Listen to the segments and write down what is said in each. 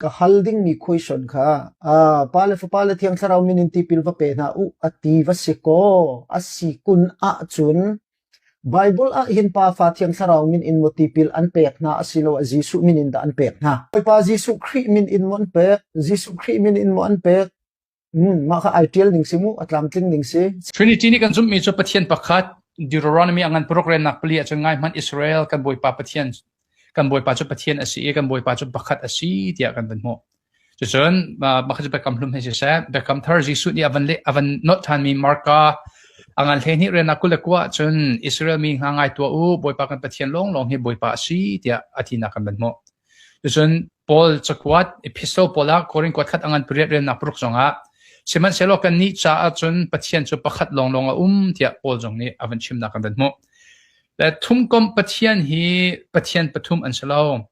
Ka hal dingmi question kha Pa le Fapa le Thiang Thlarau min in tipil va pe hna u a ti va si kaw a si kun ahcun Bible ah hin Pa Fa Thiang Thlarau min in maw tipil an pek hna asiloah Jesuh min in dah an pek hna? Bawipa Jesuh Khrih min in maw an pek? Jesuh Khrih min in maw an pek? Mah kha ai ṭial ning si mu, a tlamtling ning si. Trinity nih kan zumhmi cu Pathian pakhat, Deuteronomy a ngan paruk rennak pali ahcun ngai hmanh Israel kan Bawipa Pathian kan Bawipa cu Pathian a si i kan Bawipa cu pakhat a si tiah kan van hmuh. Cucun pakhat cu Biakam Hlun hei siseh, Biakam Thar Jesuh nih a van leh a van nolh ṭhanmi Marka a ngan 12 riannak 29 ahcun Israel mi hna ngai tuah u, Bawipa kan Pathian lawnglawng hi Bawipa a si tiah a tinak kan van hmuh. Cucun Paul cakuat Epistle pawl ah Korin kuat khat a ngan pariat relnak paruk zongah sihmanhsehlaw kannih caah cun Pathian cu pakhat lawnglawng a um tiah Paul zong nih a van chimnak kan van hmuh. Le thumkomh Pathian hi Pathian pathum an si lo.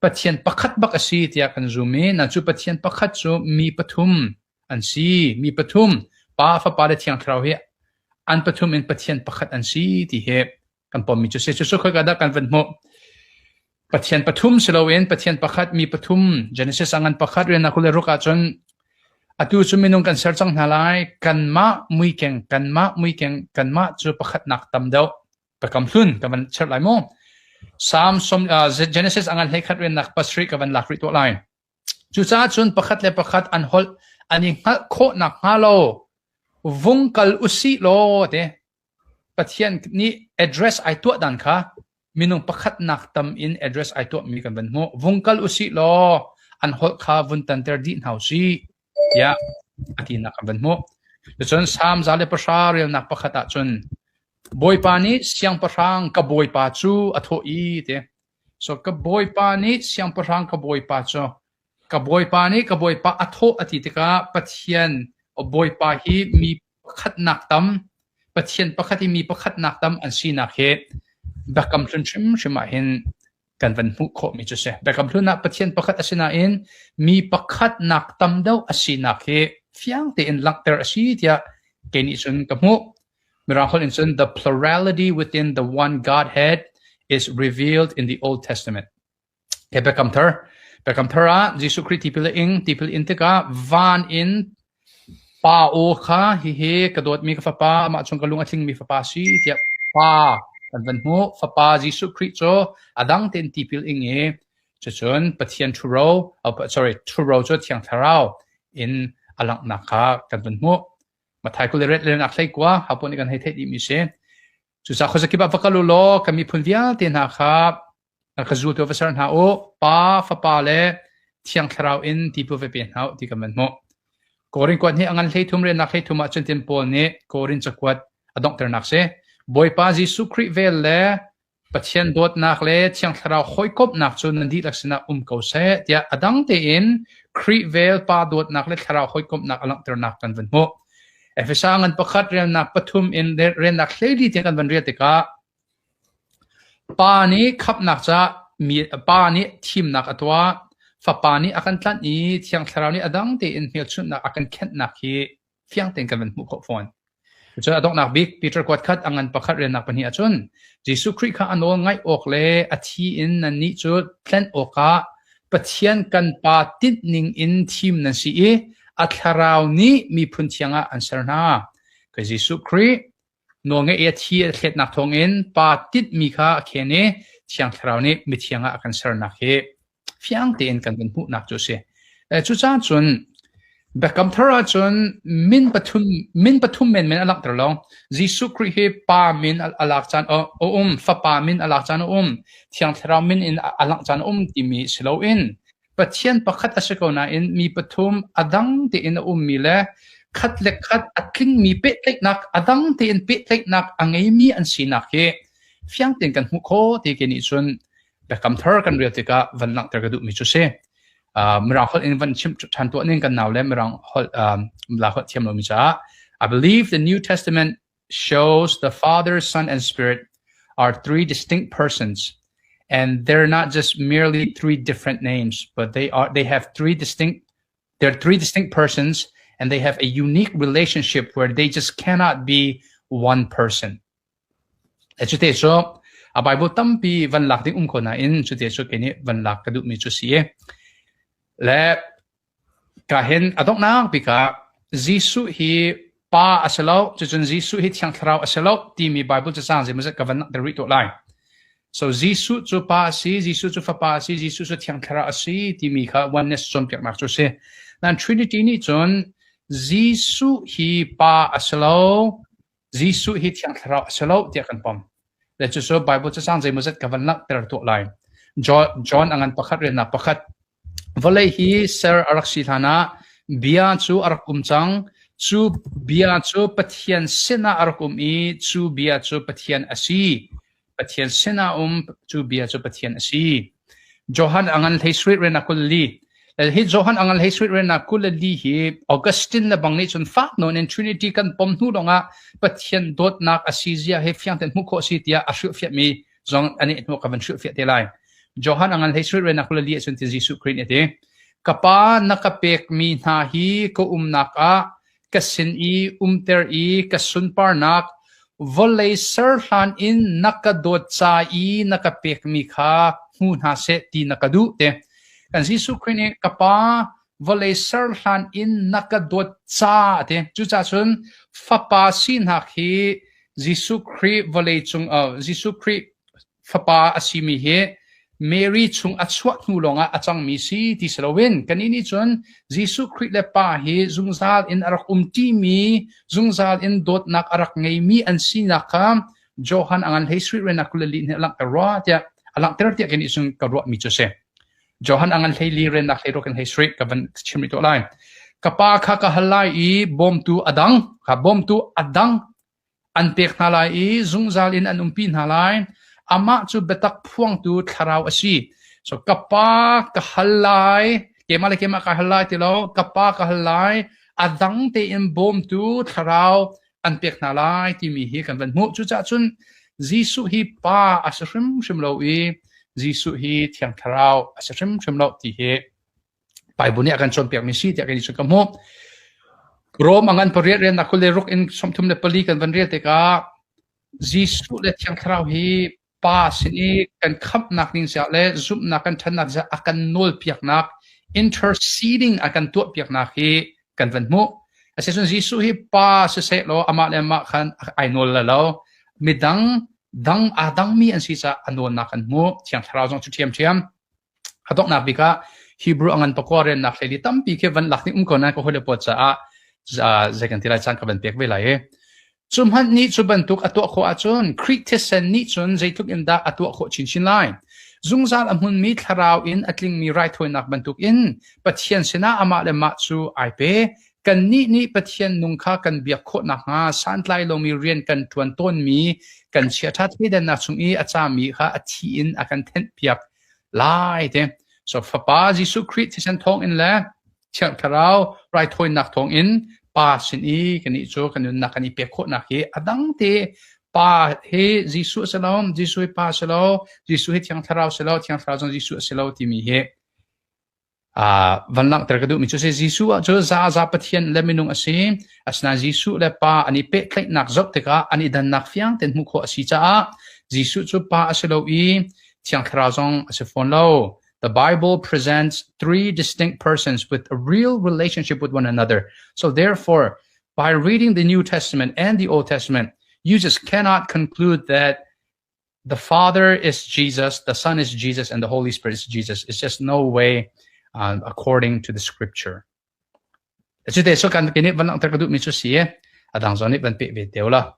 Pathian pakhat bak a si tiah kan zum i na cu Pathian pakhat cu mi pathum an si. Mi pathum Pa, Fapa le Thiang Thlarau hi an pathum in Pathian pakhat an si ti hi kan pommi cu si. Cucu khoika dah kan van hmuh? Pathian pathum si loin Pathian pakhat, mi pathum, Genesis a ngan pakhat, rian kul le ruk ahcun atu cu minung kan ser cang hna lai, kanmah muikeng, kanmah muikeng, kanmah cu pakhatnak tam deuh. Biakam hlun ka van cherh lai mu. Psalm som, uh, Genesis a ngan 11 riannak pasarih ka van lak rih tuah lai. Cucaah cun pakhat le pakhat an holh an i hngalh khawh nakhnga lo vung kal usih law te Pathian nih address ai tuah dan kha minung pakhat nak tam in address ai tuahmi kan van hmuh. Vung kal usih law an holh kha vun tanter dih hna usih tiah a tinak kan van hmuh. Cun Salm 110 relnak pakhat ah cun Bawipa nih siangpahrang ka Bawipa cu a thawh i ti. So ka Bawipa nih siangpahrang ka Bawipa cu ka Bawipa nih ka Bawipa a thawh a ti tikah Pathian Bawipa hi mi pakhatnak tam Pathian pakhat i mi pakhatnak tam an sinak hi Biakam Hlun hrimhrim ah hin kan van hmuh khawhmi cu si. Biakam Hlun ah Pathian pakhat a si nain mi pakhatnak tam deuh a sinak hi fiang tein langhter a si tiah kei nih cun ka hmuh. Mirang holh in cun the plurality within the one Godhead is revealed in the Old Testament. He Biakam Thar. Biakam Thar ah Jesuh Khrih tipil a ing. Tipil in tikah van in pa aw kha hihi ka dawtmi ka fapa, amah chung ka lung a tlingmi fapa si tiah pa kan van hmuh. Fapa Jesuh Khrih cu a dang tein tipil ing i cucun Pathian ṭhuro, oh, sorry, ṭhuro cu Thiang Thlarau in a langhnak kha kan van hmuh. Matthai 20 le riat 19 hapon nih kan hei theih dihmi si. Cucaah khuazakip ah va kal u law kan miphun vialte hna kha ka zultu va ser hna u. Pa, Fapa le Thiang Thlarau in tipil va pe hna u ti kan van hmuh. Korin kuat nih a ngan 13 riannak 13 ah cun tin Paul nih Korin cakuat a donghternak si. Bawipa Jesuh Khrih vel le Pathian dawtnak le Thiang Thlarau hawikomhnak cu nan dihlak sinah um ko seh tiah a dang tein Khrih vel Pa dawtnak le Thlarau hawikomhnak a langhternak kan van hmuh. Efesa ngan pakhat relnak pathum in relnak 14 tiang kan van rel tikah Pa nih khamhnak caah mi Pa nih thimnak a tuah, Fapa nih a kan tlanh i Thiang Thlarau nih a dang tein hmelchunhnak a kan khenhnak hi fiang tein kan van hmuh khawh fawn. Cun a donghnak bik Peter kuat khat a ngan pakhat riannak pahnih ahcun Jesuh Khrih kha a nawl ngaih awk le a thi in nannih cu tlenh awkah Pathian kan Pa tinhning in thim nan si i a thlarau nih miphun thiang ah an ser hna. Ka Jesuh Khrih nawlngeih i a thi a thletnak thawngin Pa tinhmi kha a khen i Thiang Thlarau nih mithiang ah a kan sernak hi fiang tein kan kan hmuhnak cu a si. Cucaah cun Biakam Thar ahcun min pathum min pathum menmen a langhter lo. Jesuh Khrih hi Pa min a lak caan a um, Fapa min a lak caan a um, Thiang Thlarau min in a langh caan a um timi si loin Pathian pakhat a si ko nain mi pathum a dang tein a ummi le khat le khat a tlingmi pehtlaihnak a dang tein pehtlaihnak a ngeimi an sinak hi fiang tein kan hmuh khawh ti ke nih cun Biakam Thar kan rel tikah van langhter ka duhmi cu si. Mirang holh in van chim ṭhan tuah ning kan nau le Mirang holh la holh thiam lomi caah I believe the New Testament shows the Father, Son and Spirit are three distinct persons and they're not just merely three different names but they are they have three distinct they're three distinct persons and they have a unique relationship where they just cannot be one person. Cute cu a Bible tampi van lak ding um ko nain cute cu kei nih van lak ka duhmi cu si. Le ka hin a donghnak bik ah Jesuh hi Pa a si lo, cucun Jesuh hi Thiang Thlarau a si lo timi Bible cacang zeimawzat ka van langhter rih tuah lai. So Jesuh cu Pa a si, Jesuh cu Fapa a si, Jesuh cu Thiang Thlarau a si timi kha oneness cawnpiaknak cu a si. Nain Trinity nih cun Jesuh hi Pa a si lo, Jesuh hi Thiang Thlarau a si lo tiah kan pom. Le cucu Bible cacang zeimawzat ka van langhter tuah lai. John a ngan pakhat riannak pakhat. Vawlei hi ser a rak si hlanah bia cu a rak um cang. Cu bia cu Pathian sinah a rak um i cu bia cu Pathian a si. Pathian sinah um cu bia cu Pathian a si. Johan a ngan hlei suit rian a 24. Hi Johan a ngan hlei suit rian a 24 hi Augustine le bang nih cun fak nawn in Trinity kan pom hnu lawngah Pathian dawtnak a si zia he fiang tein hmuh khawh a si tiah a hrilhfiahmi zong ani hnu ka van hrilhfiah te lai. Johan a ngan hlei suit rian a 24 ahcun ti Jesuh Khrih nih a ti. Ka pa na ka pekmi hna hi ka umnak ah ka sin i umter i ka sunparnak vawlei ser hlan in na ka dawt ca i na ka pekmi kha hmu hna seh ti na ka duh te. Kan Jesuh Khrih nih ka pa vawlei ser hlan in na ka dawt ca a ti. Cucaah cun fapa sinak hi Jesuh Khrih vawlei cung Jesuh Khrih fapa a simi hi Mary chung a chuah hnu lawngah a cangmi si ti si loin kannih nih cun Jesuh Khrih le Pa hi zungzal in a rak umṭimi, zungzal in dawtnak a rak ngeimi an sinak kha Johan a ngan hlei suit rian 22 nih a langhter rua tiah a langhter tiah kannih cun ka ruahmi cu a si. Johan a ngan hlei li riannak hlei ruak in hlei suit ka van chim rih tuah lai. Ka pa kha ka hal lai i bawmtu a dang, kha bawmtu a dang An pek hna lai i zungzal in an umpi hna lai. Amah cu biatak phuangtu thlarau a si. So ka pa ka hal lai, keimah le keimah ka hal lai ti lo, ka pa ka hal lai, a dang tein bawmtu thlarau an pek hna lai timi hi kan van hmuh. Cucaah cun Jesuh hi pa a si hrimhrim lo i Jesuh hi Thiang Thlarau a si hrimhrim lo ti hi Bible nih a kan cawnpiakmi si tiah kei cu ka hmuh. Rom a ngan pariat riannak 26 in 34 kan van rel tikah Jesuh le Thiang Thlarau hi Pa sin i kan khamhnak ding caah le zumhnak kan ṭhannak caah a kan nawlpiaknak interceding a kan tuahpiaknak hi kan van hmuh. Asicun Jesuh hi Pa siseh law amah le amah khan ai nawl la lo. Midang dang aa dangmi an si caah a nawlnak kan hmuh. Thiang Thlarau zong cu ṭhiamṭhiam. A donghnak bik ah Hebrew a ngan pakua riannak hleili tampi khi van lak ning um ko nain ka hawile pawl caah zei kan ti lai caan ka van pek ve lai i cu hmanh nih cu bantuk a tuah khawh ahcun Khrih thisen nih cun zeitluk in dah a tuah khawh chinchin lai. Zungzal a hmunmi thlarau in a tlingmi raithawinak bantuk in Pathian sinah amah le mah cu ai pe. Kannih nih Pathian nung kha kan biak khawh nakhnga santlai lomi rian kan ṭuan tawnmi kan chiaṭha thleidannak chung i a cami kha a thi in a kan thenhpiak lai te. So Fapa Jesuh Khrih thisen thawng in le Thiang Thlarau raithawinak thawng in Pa sin i kannih cu kan nunnak kan i pek khawhnak hi a dang te Pa hi Jesuh a si lo, Jesuh hi Pa a si lo, Jesuh hi Thiang Thlarau a si lo, Thiang Thlarau zong Jesuh a si lo timi hi van langhter ka duhmi cu si Jesuh ah cu zaza Pathian le minung a si. Asinain Jesuh le Pa an i pehtlaihnak zoh tikah an i dannak fiang tein hmuh khawh a si caah Jesuh cu Pa a si lo i Thiang Thlarau zong a si fawn lo. The Bible presents three distinct persons with a real relationship with one another. So therefore, by reading the New Testament and the Old Testament, you just cannot conclude that the Father is Jesus, the Son is Jesus, and the Holy Spirit is Jesus. It's just no way according to the scripture. Cu te so kan kini van langhter ka duhmi cu si adang zong nih van peh ve te la.